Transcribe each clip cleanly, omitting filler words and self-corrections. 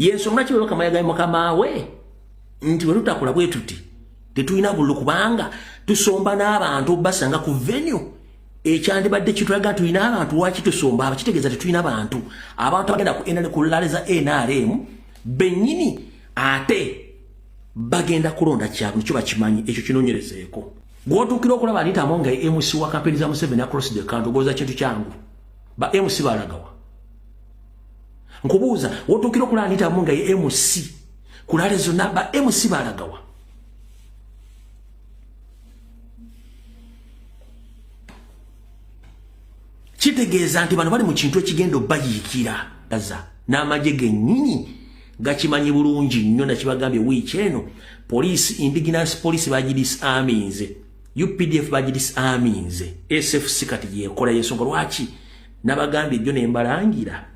Yensonga ki bwe yagambye mukama we nti bwe tutakola bwe tuti tetulina bululu, kubanga tusomba n'abantu basanga ku venue. Ekyandibadde kitulaga tulina abantu, lwaki tusomba? Abakitegeeza tetulina bantu. Abantu abagenda ku NRM, ku rally za NRM bennyini, ate bagenda kulonda kyabwe, kyo bakimanyi. Ekyo kinoonyerezeeko. Gwotuukira okulaba Anita Among nga MC wa campaign za Museveni across the country, ogooza kintu kyangu. Ba MC balagawa? Nkubuuza, wotuukira okulaba Anita Among nga MC ku rally zonna, ba MC balagawa? Kitegeeza nti bano bali mu kintu ekigenda obbayiikira aza n'amagye gennyini gakimanyi bulungi nnyo. Nakibagambye wiiki eno, poliisi, indigenous police bagidisarminze, UPDF bagidisarminze, SFC kati yekola. Yensonga lwaki nabagambye jjo nembalangira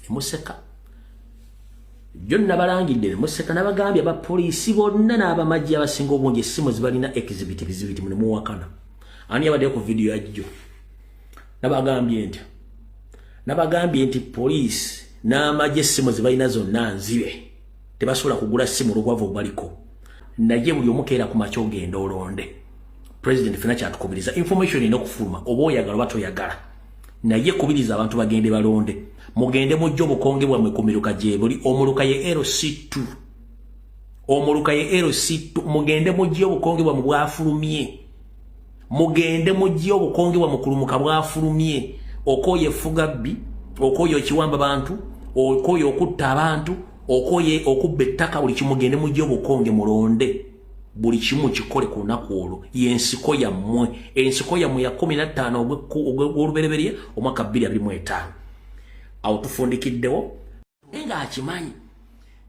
nemuseka. Jjo nabalangidde nemuseka. Nabagambye abapoliisi bonna n'abamagye abasinga obungi essimu zibalina exhibit bizibiti. Munemuwakana. Ani yabaddeyo ku vidiyo yajjo? Nabagambye nti, nabagambye nti poliisi n'amagye essimu ze balina zonna nzibe, tebasobola kugula ssimu olwobwavu obubaliko. Naye buli omukeera ku makya ogenda olonde president. Fena kyatukubiriza, information erina okufuluma oba oyagala oba toyagala, naye kubiriza abantu bagende balonde. Mugende mujje obukonge bwammwe ku miruka gye buli. Omuluka ye LC2, omuluka ye LC2. Mugende mujje obukonge bwammwe bwafulumye. Mugende mujje obukonge bwammwe kulumuka bwafulumye. Okoye efugabbi, okoye ekiwamba bantu, okoye okutta abantu, okoye okubba ettaka, buli kimu. Mugende mujje obukonge mulonde, buli kimu kikole ku lunaku olwo. Yensiko yammwe, ensiko yammwe ya 15 ogw'olubereberye omwaka 2025. Awo tufundikiddewo ng'akimanyi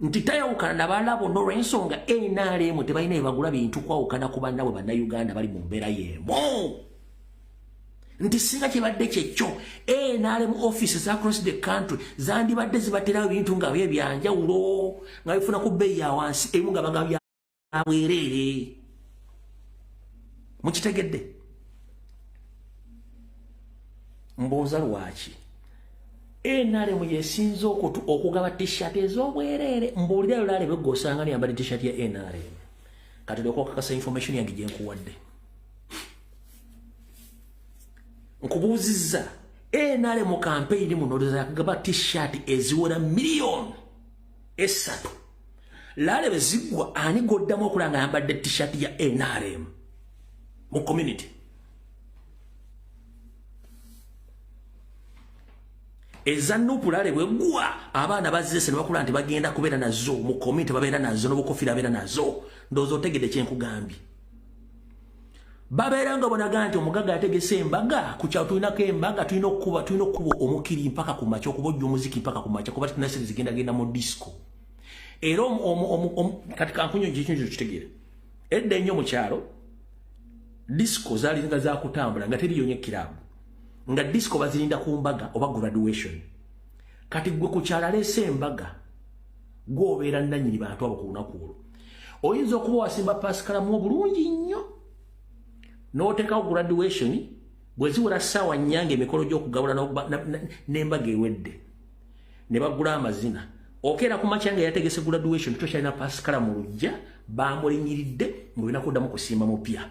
nti tayawukana nabalala bonna olw'ensonga NRM tebalina ebagula bintu kwawukana ku bannabwe Bannayuganda bali mu mbeera y'emu, nti singa kibadde kyekyo, NRM offices across the country zandibadde zibaterawo ebintu nga bye byanjawulo, nga bifuna ku bbeeyi ya wansi, ebimu nga baga byabwereere. Mukitegedde? Mbuuza, lwaki NRM yesinze okugaba T-shirt ez'obwereere? Mbuulira, lulaale bwegga osanga niyambadde T-shirt ya NRM. Kati lyoka okakasa information yange gyenkuwadde. Nkubuuzizza, NRM campaign muno yakagaba T-shirt eziwera 3 miliyoni. Rally bwe ziggwa, ani goddamu okulaba nga ayambadde T-shirt ya NRM mu community? Eza NUP rally bweggwa, abaana bazese ne bakula nti bagenda kubeera nazo mu community, babeera nazo n'obukofiira, babeera nazo. Ndowooza otegedde kyenkugambye. Babeera nga bonaga nti omugagga yategese embaga ku kyalo, tulinako embaga, tulina okuba omukiri mpaka ku makya, okubojja omuziki mpaka ku makya, kuba tulina sente zigendagenda mu disco. Era kati kankunyo kintu kitegeera. Edda ennyo mu kyalo disco zalinga zakutambula nga teriyo nye kirabu, nga disco bazirinda ku mbaga oba graduation. Kati gwe ku kyalo aleese embaga, gwobeera nannyini bantu abo ku lunaku olwo. Oyinza okuba wasimba pasikalamu obulungi nnyo n'oteekawo graduation, bwe ziwera ssaawa 4 nga emikolo gy'okugabula n'embaga ewedde, ne bagula amazina. Okeera ku makya nga yategese graduation tokyalina pasikala mu lujja, bamulinyiridde ng'olina kuddamu kusimba mupya.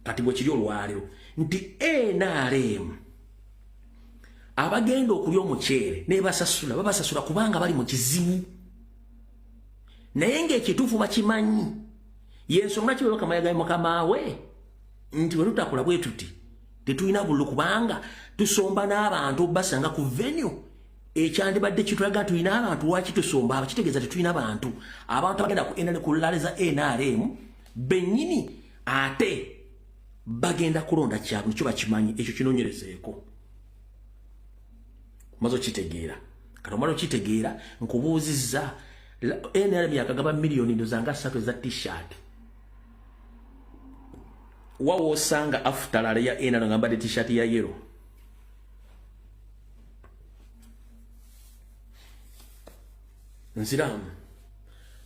Kati bwe kiri olwaleero nti NRM abagenda okulya omuceere nebasasula, babasasula kubanga bali mu kizibu, naye ng'ekituufu bakimanyi. Yensonga ki bwe yagambye mukama we nti bwe tutakola bwe tuti tetulina bululu, kubanga tusomba n'abantu basanga ku venue. Ekyandibadde kitulaga tulina abantu, lwaki tusomba? Abakitegeeza tetulina bantu. Abantu abagenda ku NRM, ku rally za NRM bennyini, ate bagenda kulonda kyabwe, kyo bakimanyi. Ekyo kinoonyerezeeko. Maze okitegeera? Kati omala okitegeera, nkubuuzizza, NRM yakagaba 3 miliyoni 3 eza T-shirt. Wawa osanga after rally ya NRM nga mbadde T-shirt ya yellow? Nziramu,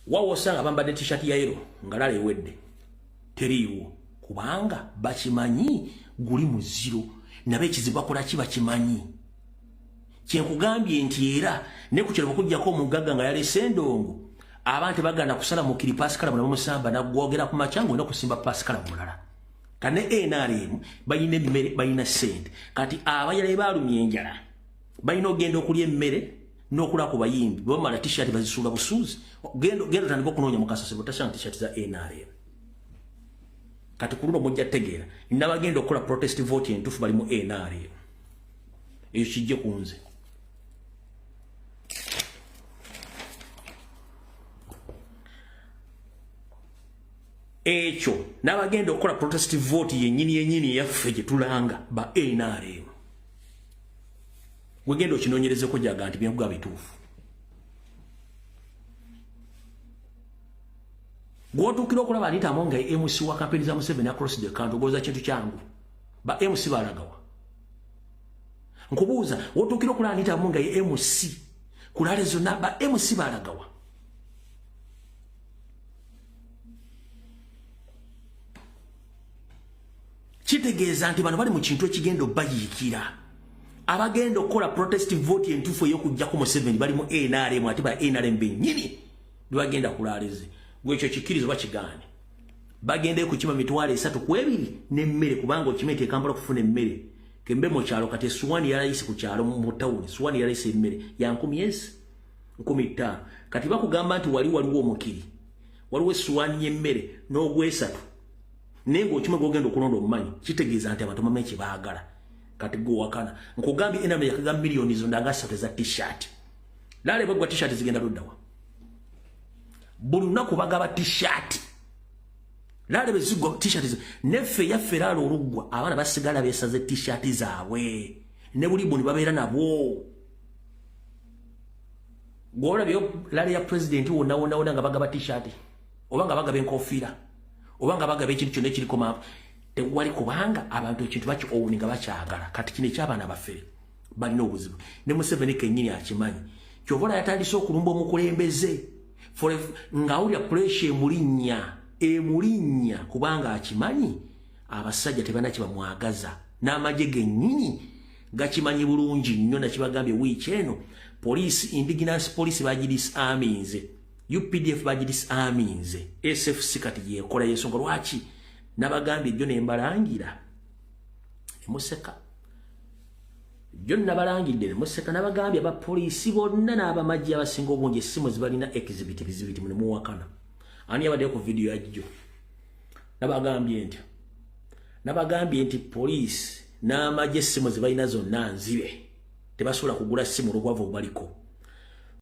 wawa osanga bambadde T-shirt ya yellow nga rally ewedde? Teriiwo, kubanga bakimanyi guli muziro. Nabe ekizibu bakola ki? Bakimanyi. Kyenkugambye nti era ne ku kiro okuggyako omugagga nga yalese endongo, abantu baganda kusala mukiri Pascal munamusamba nagwogera ku makya ng'olina kusimba Pascal mulala. Kane NRM balina emmere, balina ssente. Kati abayala baalumya enjala balina ogenda okulya emmere n'okula ku bayimbi, bamala t-shirt bazisuula busuuzi. Genda otandika okunoonya mu kasasiro, otasanga t-shirt za NRM. Kati ku luno mujja tegeera nabagenda okukola protest vote entuufu bali mu NRM. Ekyo kijje ku nze. Ekyo n'abagenda okukola protest vote yennyini yennyini eyaffe gye tulanga ba NRM. Wegenda okinoonyerezeko gyaga nti byenkuga bituufu. Gw'otuukira okulaba Anita Among nga ye MC wa kampeni za Museveni across the country, ogooza kintu kyangu. Ba MC balagawa. Nkubuuza, w'otuukira okulaba Anita Among nga ye MC ku rally zonna, ba MC balagawa. Kitegeeza nti bano bali mu kintu ekigenda obbayiikira. Abagenda okukola protest vote entuufu ey'okuggyako Museveni bali mu NRM, ate ba NRM bennyini bebagenda kulaalize. Gwe ekyo kikkiriza oba kigaane. Bagendeyo kukima 320,000 n'emmere, kubanga okimanyi nti e Kampala okufuna emmere kembe mu kyalo. Kati essuwaani ya layisi ku kyalo mu tawuni, essuwaani ya layisi emmere ya 1000 ezi 5,000. Kati bakugamba nti wali waliwo omukiri, waliwo essuwaani y'emmere n'ogwesatu, naye ng'okima gwogenda okulonda omumanyi. Kitegeeza nti abantu bamanyi kye baagala. Kati gwe wakana nkugambye NRM yakaga miliyoni zonna nga 3 eza t-shirt. Laale bweggwa t-shirt zigenda luddawa? Buli lunaku bagaba t-shirt. Laale bwe ziggwa t-shirt, neffe yaffe laale oluggwa abaana basigala beesaze t-shirt zaabwe ne buli buni babeera nabwo. Gwolabye rally ya president wonna wonna wonna nga bagaba t-shirt oba nga bagaba enkofiira oba nga bagaba ekintu kyonna ekiriko maapu? Tewali, kubanga abantu ekintu baki owuni nga bakyagala. Kati kino ekyabaana baffe balina obuzibu ne Museveni kennyini akimanyi. Kyova ola yatandise okulumba omukulembeze ng'awulira pressure emulinnya emulinnya, kubanga akimanyi abasajja tebalina kye bamwagaza. N'amagye gennyini gakimanyi bulungi nnyo. Nakibagambye wiiki eno, poliisi, indigenous police bagidisarminze, UPDF bagidisarminze, SFC kati yekola. Yensonga lwaki nabagambye ejjo ne mbalangira emuseka, jjo nabalangidde nemuseka. Nabagambye abapoliisi bonna n'abamagye abasinga obungi essimu zibalina exhibit bizibiti munemuwakana. Ani yabaddeyo ku vidiyo yajjo? Nabagambye nti poliisi n'amagye essimu zebalina zonna nzibe, tebasobola kugula ssimu olwobwavu obubaliko.